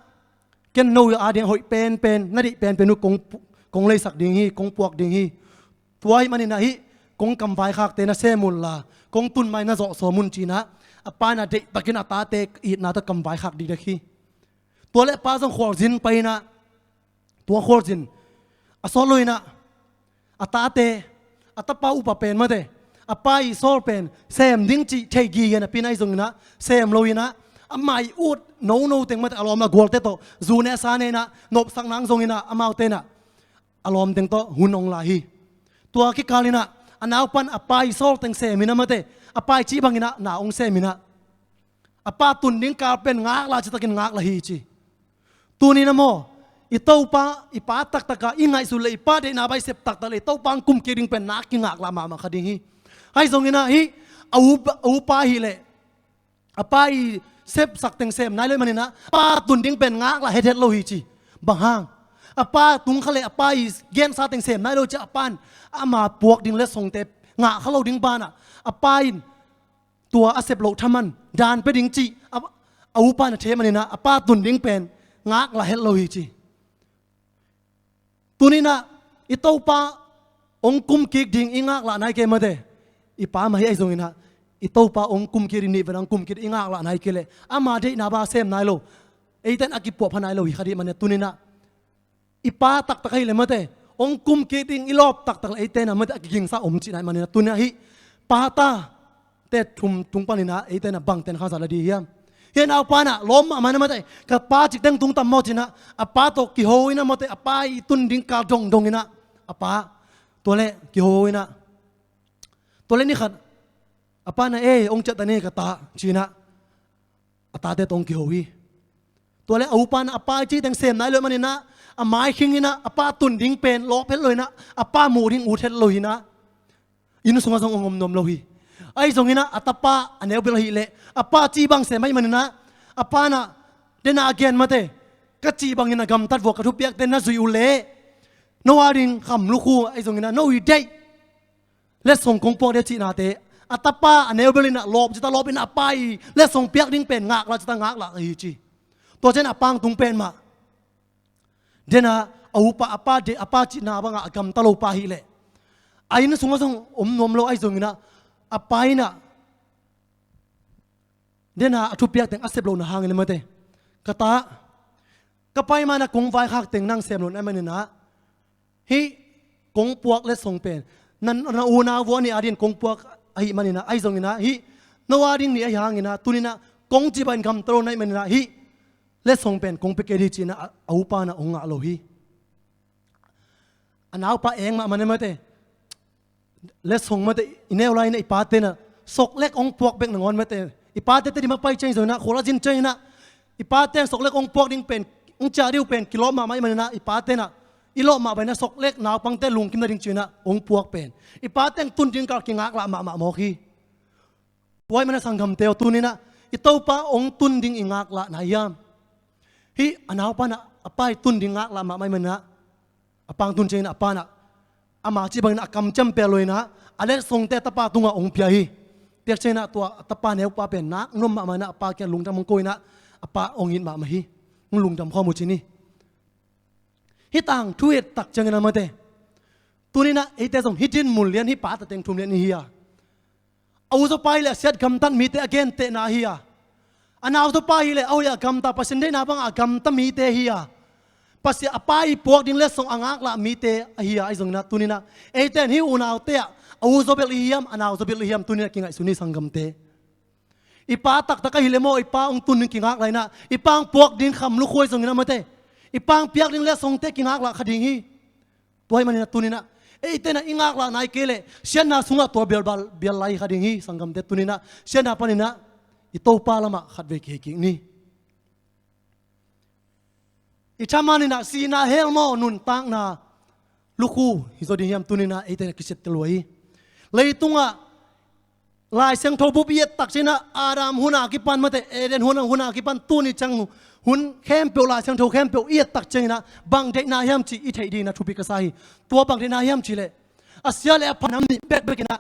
ken no ading hoih penpen, na deih penpen uh kong pu-, kong leisak ding hi, kong puak ding hi. Tua ahih manin ah hih kong kam vaikhakte na sem un la, kong tun ma-in na zawh sawm un, ci-in ah a pa in ah deihtakin a tate itna tawh kam vaikhak dikdek hi. Tua leh a pa zong khualzin pai in ah, tua khualzin a sawt lo in ah, a tate, a tapa upa pen mate, a pa i sawl pen sem ding cih thei gige napi in ah, ahi zongin ah sem lo in ah, ama i ut nono teng mate, a lawm a gualte tawh zu ne sa ne in ah, nopsak nang zongin ah, amaute in ah a lawm teng tawh hun hong la hi. Tua kikal in ah a naupa in a pa i sawl teng sem in ah mate, a pa i cih bangin ah na hong sem in ah, a pa tun ding kal pen ngaklah, citakin ngaklah hi ci. Tuni in ah maw, i Topa, i Pa taktak a i ngaihsut leh, i Pa deihna bang i sep taktak leh, i Topa hong kum kik ding pen na kingaklah mahmah kha ding hi. Ahi zongin ah hih a upa, a upa ahih leh, a pa i sepsak teng sem nai lo ahih manin ah, a pa tun ding pen ngaklah hethet lo hi ci. Bang hang? A pa tung kha leh a pa i gensa teng sem nai lo ciang, a pa in ama puak ding letsongte ngah kha lo ding banah, a pa in tua a sep loh thaman dan pia ding cih a, a upa in a thei manin ah, a pa tun ding pen ngaklah het lo hi ci. Tuni in ah i Topa hong kum kik ding i ngaklah nai kei mate, i Pa mah hi, ahi zongin ah i Topa hong kum kik ding, nihveina hong kum kik ding i ngaklah nai kei leh, ama deihna bang sem nai lo, eite in a kipuahpha nai lo hi kha ding ahih manin ah, tuni in ah i Pa taktak ahih leh mate, hong kum kik ding i lawp taktak leh, eite in ah mate a kigingsa om cihna ahih manin ah, tuni in ah hih Pa ta te thum tung panin ah eite in ah bang ten khansa la ding hiam? Hih a naupa in ah lawm mahmah in ah mate, ka pa cikteng tung tam maw ci-in ah, a pa tawh kiho in ah mate, a pa i tun ding kal dongdong in ah, a pa, tua leh kiho in ah, tua leh ni khat a pa in ah, "Ei, hong ciah ta ni ka ta," ci-in ah a tate tawh hong kiho hi. Tua leh a upa in ah a pa i cih teng sem nai lo ahih manin ah, a mai khing in ah, a pa tun ding pen lawp het lo in ah, a pa muh ding ut het lo in ah, inn sungah zong hong om nuam lo hi. Ahi zongin ah a tapa a neubil ahih leh, a pa cih bang sem ahih manin ah, a pa in ah, den a gen mate, "Ka cih bangin a gamtat vua ka thupiakte na zuih uh leh, no ading kham lukhu, ahi zongin ah no i deih letsong kong puak ding," cihnate, a tapa a neubil in ah lawp cita lawp in ah, a pa i letsong piak ding pen ngaklah cita ngaklah hi ci. Tua ciang a pa hong tung pen mah, den a, a upa, a pa deih, a pa cihna bangah a gamta lo pa ahih leh, a inn sungah zong om nuam lo, ahi zongin ah a pa in ah Dena a thupiak teng a sep lo na hangin a mate. Ka ta, ka pai mana kong vaikhak teng nang sem lo na maninah, hih kong puak letsong pen na, na unau vua nih adin kong puak ahi maninah, ahi zonginah hih no ading nih ahi hanginah tuninah kong cibai gamta lo na ahi maninah hih letsong pen kong pia kei dih cinah a, a upa na hong ngah lo hi. A naupa eng mahmah na mate. Letsong mate, i neu lai na i pate na soklek hong puak bek nangawn mate. I pate te di mapai ciang zonginah, khol a zin cianginah i pate soklek hong puak ding pen, hong ciah dih uh pen kilawm mahmah i maninah i pate na i lawm mah bainah soklek naupangte lungkim nading cinah hong puak pen i pate tun ding kal kingaklah mahmah mawk hi. Tua ahih manin a sanggamte aw, tuninah i Topa hong tun ding i ngaklahna hiam? Hih a naupa na a pa i tun ding ngaklah mahmah ahih maninah a pa hong tun cianginah a pa na ama cih banginah a kamciam pia lo inah a letsongte a tapa tungah hong pia hi. Piak cianginah tua a tapa neupa pen nak nuam mahmah inah a pa kiang lungdam hong ko inah a pa hong it mahmah hi. Hong lungdam khawm uh cin hi. Hih tangthu i et tak ciangin a mate, tuninah eite zong hih dinmun lian hih pa tateng thum lian i hi a, a u zawpa hileh a siat gamtat mite a gentehna hi a, a nau zawpa hileh a hoih a gamta, Pasian deihna bangah a gamta mite hi a, Pasian a pa i puak ding letsong a ngaklah mite ahi a, ahi zonginah tuninah eite in hih unaute ah a u zawbel i hiam, a nau zawbel i hiam, tuninah kingaihsun hi sanggamte. I pa taktak ahileh maw, i pa hong tun ding kingaklah inah i pa hong puak ding kham lukhu ahi zonginah mate, i pa hong piak ding letsongte kingaklah kha ding hi. Tua ahih maninah tuninah eite na i ngaklahna i kei leh siatna sungah tua bial, bial lai kha ding hi sanggamte. Tuninah siatna paninah i Topa lamah khatvei kihei kik ni. I thaman inah sihna, hell maw, nuntakna lukhu hi zaw ding hiam? Tuninah eite na kisittel uh hi. Leitungah Lai Siangtho bup i et tak cianginah Adam hun a kipan mate, Eden hun, hun a kipan tuni ciang hun khempeuh, Lai Siangtho khempeuh i et tak cianginah bang deihna hiam cih i theih dingin a thupi ka sa hi. Tua bang deihna hiam cihleh a sia le a pha nam nih bekbek inah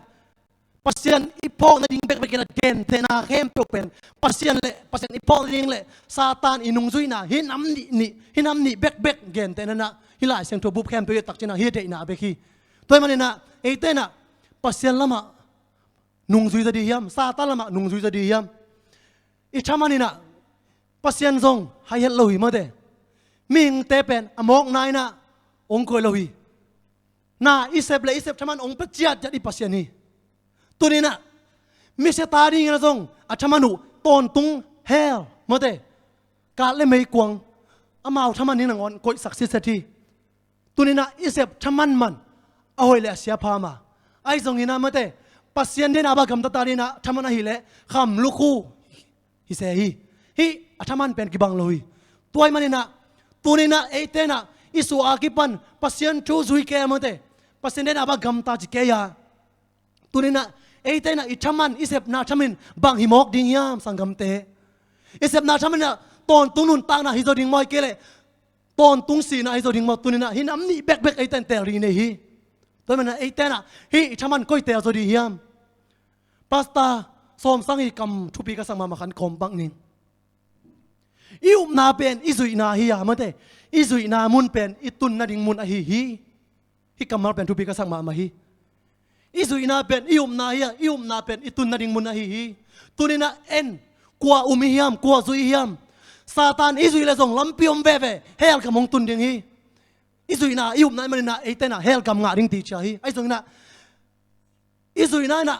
Pasian i phawk nading bekbek inah gentehna khempeuh pen Pasian le, Pasian i phawk nading le Satan i nungzuihna hih nam nih, nih, hih nam nih bekbek gentehna inah hih Lai Siangtho bup khempeuh i et tak cianginah hih deihna bek hi. Tua ahih maninah eite inah Pasian lamah nungzui zaw dih hiam, Satan lamah nungzui zaw dih hiam? I thaman inah Pasian zong hai het lo hi mate. Mihingte pen a mawkna inah hong koih lo hi. Na i sep le i sep thaman hong pia ciatciat i Pasian hi. Tuninah mi sia ta dinginah zong a thaman uh tawntung hell mate, kat le meikuang, amau thaman ding nangawn koihsak sitset hi. Tuninah i sep thaman man a hoih le a sia pha ma, ahi zonginah mate, Pasian deihna bangah gamta ta dinginah thaman ahileh kham lukhu hi se hi. Hih a thaman pen kibang lo hi. Tua ahih maninah tuninah eite inah i suah a kipan Pasian thu zui kei a mate, Pasian deihna bangah gamta ci kei a, tuninah eite inah i thaman, i sepna thaman bang hi mawk ding hiam sanggamte? I sepna thaman inah tawntung nuntakna hi zaw ding maw, ahih kei leh tawntung sihna hi zaw ding maw? Tuninah hih nam nih bekbek eite in teel ding i nei hi. Tua ahih maninah eite inah hih i thaman koi teel zaw ding hiam? Pastor Sawmsang i kam thupi ka sak mahmah khan kawm pak ning. I upna pen i zuihna hi a mate, i zuihna mun pen i tun nading mun ahi hi. Hih kammal pen thupi ka sak mahmah hi. I zuihna pen i upna hi a, i upna pen i tun nading mun ahi hi. Tuninah en, kua um i hiam, kua zui i hiam? Satan i zuih leh zong lampi om veve, hell gam hong tun ding hi. I zuihna, i upna ahih maninah eite inah hell gam ngah ding ti cia hi. Ahi zonginah i zuihna inah,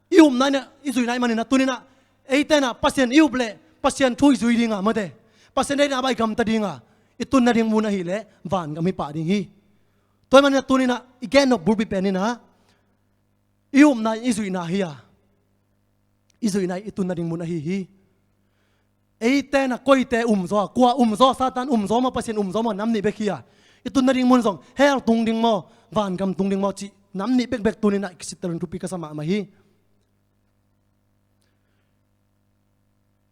i upna inah, i zuihna ahih maninah tuninah eite inah Pasian i up leh Pasian thu i zui dinga mate, Pasian deihna bangah i gamta dinga i tun nading mun ahileh vangam hi pah ding hi. Tua ahih maninah tuninah i gennop bulpi pen inah i upna i zuihna hi a, i zuihna i tun nading mun ahi hi. Eite inah koite um zaw a, kua um zaw a, Satan um zaw maw, Pasian um zaw maw, nam nih bek hi a, i tun nading mun zong hell tung ding maw, vangam tung ding maw cih nam nih bekbek tuninah i kisittel in thupi ka sa mahmah hi.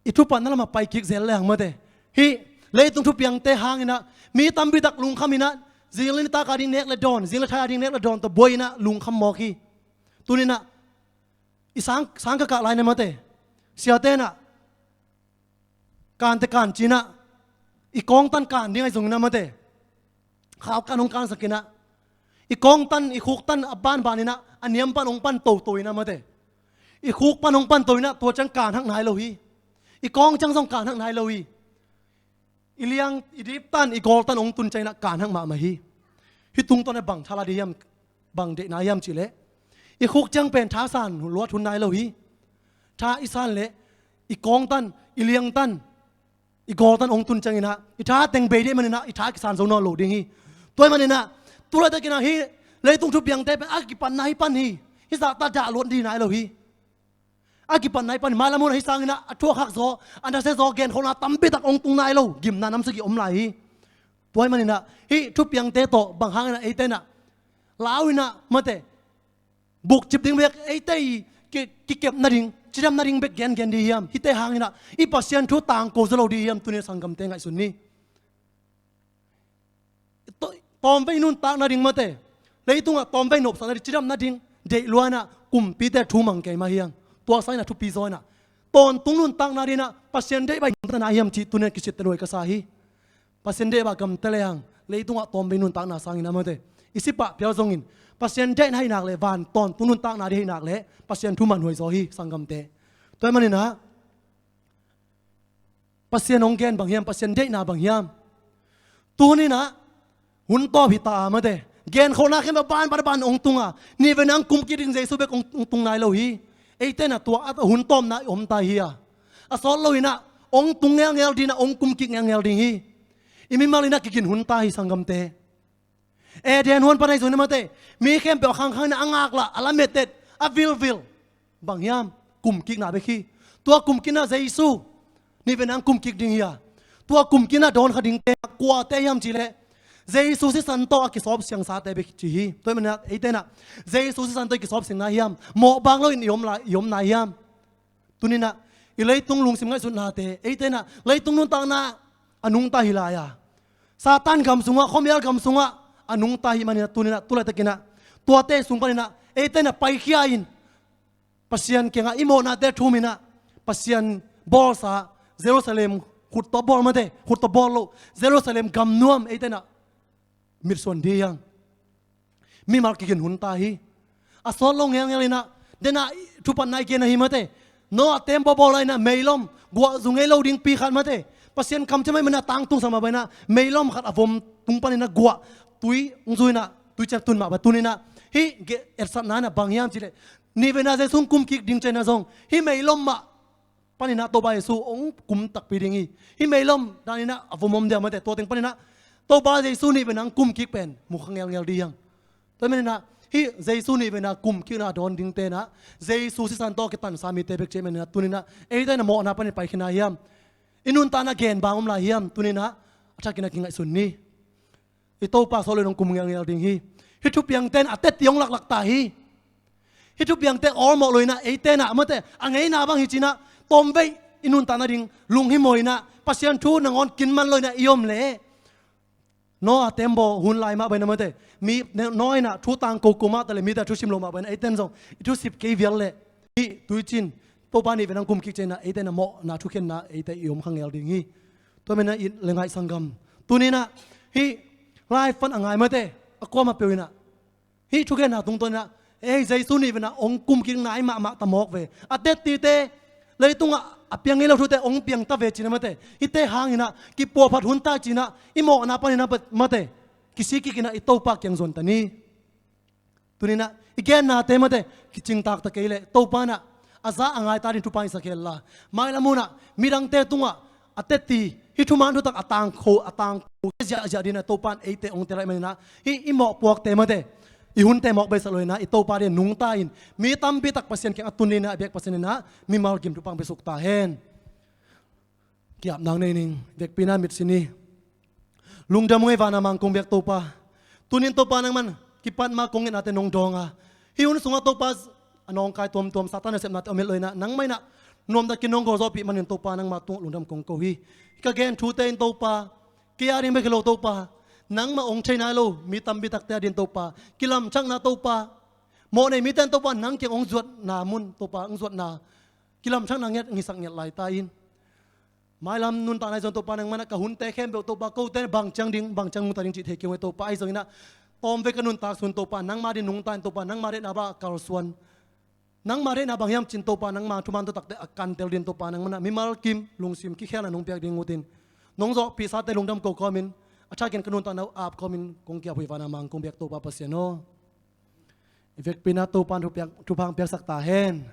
I thupatna lamah pai kik zel lehang mate, hih leitung thupiangte hanginah mi tampi tak lungkham inah zing le nitak a ding nek le dawn, zing le thai a ding nek le dawn tawh buai inah lungkham mawk hi. Tuninah i sang, sang ka kah lai na mate, siate inah kante kan cinah i kawngtan kan ding ahi zonginah mate, khau kan hong kansak inah i kawngtan, i khuktan a banbaninah a niam pan hong pan toto inah mate, i khuk pan hong pan to inah tua ciang kan hak nai lo hi. I kawng ciang zong kanhak nai lo hi. I liang, i dip tan, i gawl tan hong tun ciangin ah kanhak mahmah hi. Hih tungtawn ah bang tha la ding hiam, bang deihna hiam cih leh, i khuk ciang pen tha san luat hun nai lo hi. Tha i san leh i kawng tan, i liang tan, i gawl tan hong tun ciangin ah i tha teng bei dih manin ah i tha kisan zo nawn lo ding hi. Tua ahih manin ah tu laitakin ah hih leitung thupiangte pen a kipatna hi pan hi. Hih zahta dah luat ding nai lo hi. A kipatna hi pan hi. Mailam hun ah hih sangin ah a thuak hak zaw, a nasia zaw, genkholhna tampi tak hong tung nai lo gimna namsakih om lai hi. Tua ahih manin ah hih thupiangte tawh bang hangin ah eite in ah lau in ah mate, bukcip ding bek, eite i ki, kikep nading, cidam nading bek gengen ding hiam? Hihte hangin ah i Pasian thu tangko zaw lo ding hiam? Tuni a sanggamte ngaihsun ni. To-, tawmvei nuntak nading mate, leitungah tawmvei nopsak nading, cidam nading deih lua in ah kumpite thu mang kei mah hiang. Tua sangin ah thupi zaw in ah tawntung nuntak nading in ah Pasian deih bang gamta na hiam cih tuni a kisiat teluai ka sa hi. Pasian deih bang gamta le hang leitungah tawmvei nuntakna sangin ah mate, i si pah phial zongin Pasian deih na hih nak leh van tawntung nuntakna ding hih nak leh Pasian thu manhuai zaw hi sanggamte. Tua ahih manin ah Pasian hong gen bang hiam, Pasian deihna bang hiam? Tuni in ah hun tawp hi ta a mate, genkholhna khempeuh banban banban hong tung a, nihveina hong kumkik ding Jesu bek hong, hong tung nai lo hi. Eite in ah tua a hun tawpna i om ta hi a, a sawt lo in ah hong tung ngelngel ding in ah hong kumkik ngelngel ding hi. I mimal in ah kigin hun ta hi sanggamte. Eden huan pan ahi zongin ah mate, mi khempeuh a khangkhang in ah a ngaklah, a lametet, a vilvil bang hiam? Kumkikna bek hi. Tua kumkikna Jesu nihveina hong kumkik ding hi a, tua kumkikna dawnkha dingte kuate hiam cih leh Jesu sisan tawh a kisawp siangsate bek ci hi. Tua ahih manin ah eite in ah Jesu sisan tawh i kisawp siang na hiam? Mawh bang loin i om lai, i om na hiam? Tuni in ah i leitung lungsim ngaihsutnate, eite in ah leitung nuntakna a nungta hi lai a, Satan gam sungah, khuamial gam sungah a nungta hi manin ah tuni in ah tu laitakin ah tuate sung panin ah eite in ah paikhia in Pasian kiangah i mawhnate thum in ah Pasian bawlsa Jerusalem, khut tawh bawl mate, khut tawh bawl lo, Jerusalem gamnuam eite in ah mitsuan ding hiang. Mimal kigin hun ta hi. A sawt lo ngelngel in ah, den ah thupatna i gen ahi mate, Noah tembaw bawl lai in ah meilom, guah zu ngei lo ding pi khat mate, Pasian kamciam ahih manin ah tangtungsak mah bangin ah meilom khat a vom tung panin ah guah, tui hong zu in ah tui ciang tun mah bang. Tuni in ah hih ge-, etsakna in ah bang hiam cih leh nihveina Jesu hong kumkik ding ciangin ah zong hih meilom mah panin ah Topa Jesu hong kum takpi ding hi. Hih meilom dan in ah a vom om dia mate, tua teng panin ah Topa Jesu nihveina hong kumkik pen mukha ngelngel ding hiang. Tua ahih manin ah hih Jesu nihveina kumkikna dawn dingte in ah Jesu sisan tawh kitansa mite bek ci ahih manin ah tuni in ah eite in ah mawhna panin paikhia na hiam? I nuntakna gen bang om lai hiam? Tuni in ah a thakin ah kingaihsun ni. I Topa sawt lo in hong kum ngelngel ding hi. Hih thupiangte in a teti hong laklak ta hi. Hih thupiangte awlmawh lo in ah eite in ah mate, a ngeina bang hi ci in ah tawmvei i nuntak nading lunghimawh in ah Pasian thu nangawn kinman lo in ah i om leh Noah tembaw hun lai mah bangin ah mate, mi, Noah in ah thu tangko ko mah ta leh mite thusim lo mah bangin ah eite in zong i thusip kei vial leh hih tuicin Topa nihveina hong kumkik ciangin ah eite in ah mawhna thukhenna eite i om kha ngel ding hi. Tua ahih manin ah i le ngaih sanggam, tuni in ah hih live pan a ngai mate, a kuamah peuh in ah hih thugenna tungtawn in ah ei Jesu nihveina hong kumkik nai mahmah ta mawk ve. A tettite, leitungah a piang ngei lo thute hong piang ta ve ci in ah mate, hihte hangin ah kipuahphat hun ta ci in ah i mawhna panin ah mate, kisik kik in ah i Topa kiang zuan ta ni. Tuni in ah i gennate mate kicingtak ta kei leh Topa in ah a za a ngai ta ding thupha hong hisak hen la, mailam hun ah midangte tungah a tetti, hih thuman thutak a tangko, a tangko ziahziah ding in ah Topa in eite hong tel ahih manin ah hih i mawhpuakte mate, i hunte mawk beisak lo in ah i Topa ding nungta in mi tampi tak Pasian kiang a tun ding in ah a biak Pasian in ah mimal gim thupha hong piasuk ta hen. Ki-ap nang nei ning, vekpi in ah mitsi ni. Lungdam ung ei, van a mang kong biak Topa. Tuni in Topa nangman kipat ma kong ngetnate nong dawng a, hih hun sungah Topa a nawngkai tuamtuam Satan nasepnate om het lo in ah nangmah in ah nuamtak in nong gawhzawhpih manin Topa nangmah tungah lungdam kong ko hi. Ka gen thute in Topa, kei a ding bek hi lo Topa, nangmah hong thei nai lo mi tampi takte a ding Topa, kilamthakna Topa, mawhnei mite in Topa nang kiang hong zuatna mun Topa, hong zuatna kilamthakna ngiat hong hisak ngiat lai ta in. Mailam nuntakna i zon Topa nangmah in ah ka hunte khempeuh Topa kote bang ciang ding, bang ciang nungta ding cih thei kei ung ei Topa. Ahi zongin ah tawmvei ka nuntak sun Topa nangmah ding nungta in Topa nangmah deihna bang a kalsuan Nangma deihna bang hiam cin Topa nangma thuman takte a kantel ding Topa nangma na mimal kim lungsim kikhelna nong piak ding utin, nong zawhpih sate lungdam ko kawmin a thakin ka nuntakna uh ap kawmin kong kiap huih vana mang kong biak Topa Pasian aw. I vekpi-in ah Topa in thupha piak, thupha piaksak ta hen.